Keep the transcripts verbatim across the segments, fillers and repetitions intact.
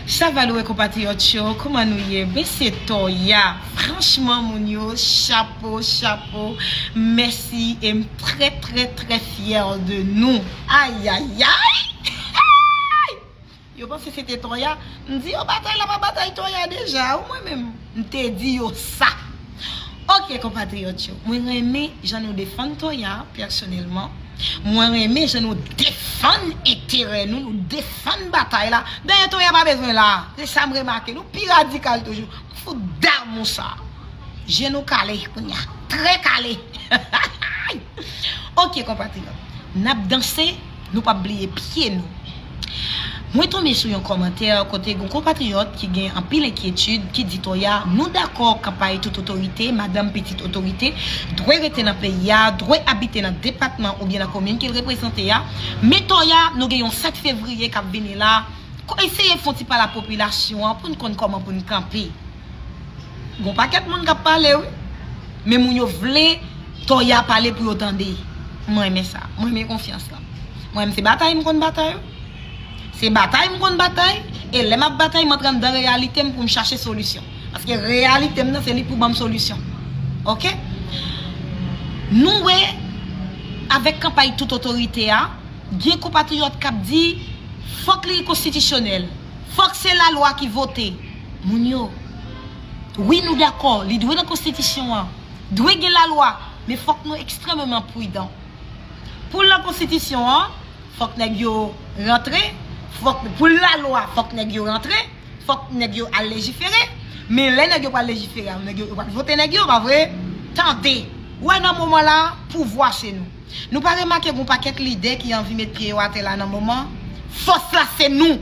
Savalou e konpatriyòt yo, kòman nou ye? Ben se Toya. Franchman, moun yo, chapo, chapo, mèsi, e m trè, trè, trè fyè de nou. Ayayay! Yo panse se te Toya. M di yo batay la pa batay Toya deja, ou mwen menm. M te di yo sa. Ok, konpatriyòt yo, mwen renmen jan nou defann Toya, pèsonèlman. Mwen renmen jan nou defann enterè nou, nou defann batay la. Dayè Toya pa bezwen la. Se sa m remake. Nou pi radikal toujou. M fout damou sa. Je nou kale kounye a. Trè kale. Ok, konpatriyòt. N ap danse, nou p ap bliye pye nou. Mwen tonbe sou yon kòmantè kote gon konpatriyòt ki gen anpil enkyetid ki di Toya, nou dakò kanpay tout otorite, madanm pitit otorite, dwe rete nan peyi a, dwe abite nan depatman oubyen nan komin ke l reprezante a. Men Toya, nou gen yon sèt fevriye k ap vini la. Ko-, eseye fè yon ti pale a popilasyon an pou n konn kòman pou n kanpe. Gon pakèt moun k ap pale, wi. Men moun yo vle Toya pale pou yo tande. Mwen renmen sa. Mwen renmen konfyans lan. Mwen menm se batay m konn batay, wi. Se batay m konn batay. E lè m ap batay, m antre anndan reyalite m pou m chache solisyon. Paske reyalite m nan, se li pou ban m solisyon. Ok? Nou wè, avèk kanpay tout otorite a, gen konpatriyòt k ap di, fòk li konstitisyonèl. Fòk se lalwa ki vote. Moun yo, wi, nou dakò, li dwe nan konstitisyon an. Dwe gen lalwa, men fòk nou ekstrèmeman pridan. Pou l nan konstitisyon an, fòk nèg yo rantre, fòk, pou lalwa, fòk nèg yo rantre, fòk nèg yo al lejifere. Men lè nèg yo pral lejifere, nèg yo, yo pral vote nèg yo, pa vre? Tande, ou wè nan moman la, pouvwa se nou. Nou pa remake gon pakèt lidè ki anvi met pye yo atè la nan moman? Fòs la se nou.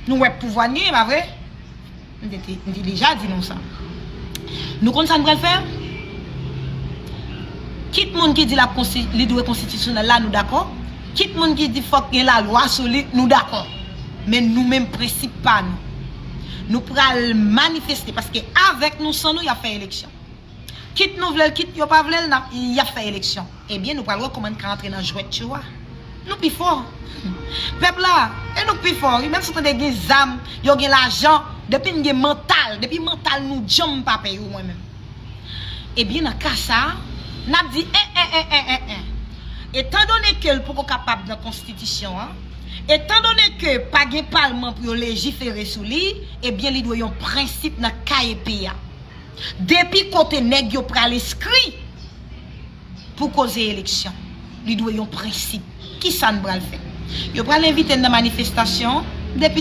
Nou wè pouvwa n genyen, pa vre? M te, te, m te deja di nou sa. Nou konn sa n pral fè? Kit moun ki di l ap konsti-, li dwe konstitisyonèl la, nou dakò. Kit moun ki di fòk gen lalwa sou li, nou dakò. Men nou menm prensip pa nou. Nou pral manifeste paske avèk nou, san nou, y ap fè eleksyon. Kit nou vle l, kit yo pa vle l, n ap, y ap fè eleksyon. Ebyen, nou pral wè kòman n ka antre nan jwèt yo a. Nou pi fò. Pèp la, e nou k pi fò, wi. Menm si w tande gen zam, yo gen lajan, depi n gen mantal, depi mantal nou djanm, m pa pè yo, mwen menm. Ebyen, nan ka sa a, n ap di, en, en, en, en, en, en. Etandone ke l poko kapab nan konstitisyon an, etandone ke pa gen palman pou yo lejifere sou li, ebyen, li dwe yon prensip nan kay peyi a. Depi kote nèg yo pral enskri pou koze eleksyon, li dwe yon prensip. Kisa n pral fè? Yo pral envite n nan manifestasyon, depi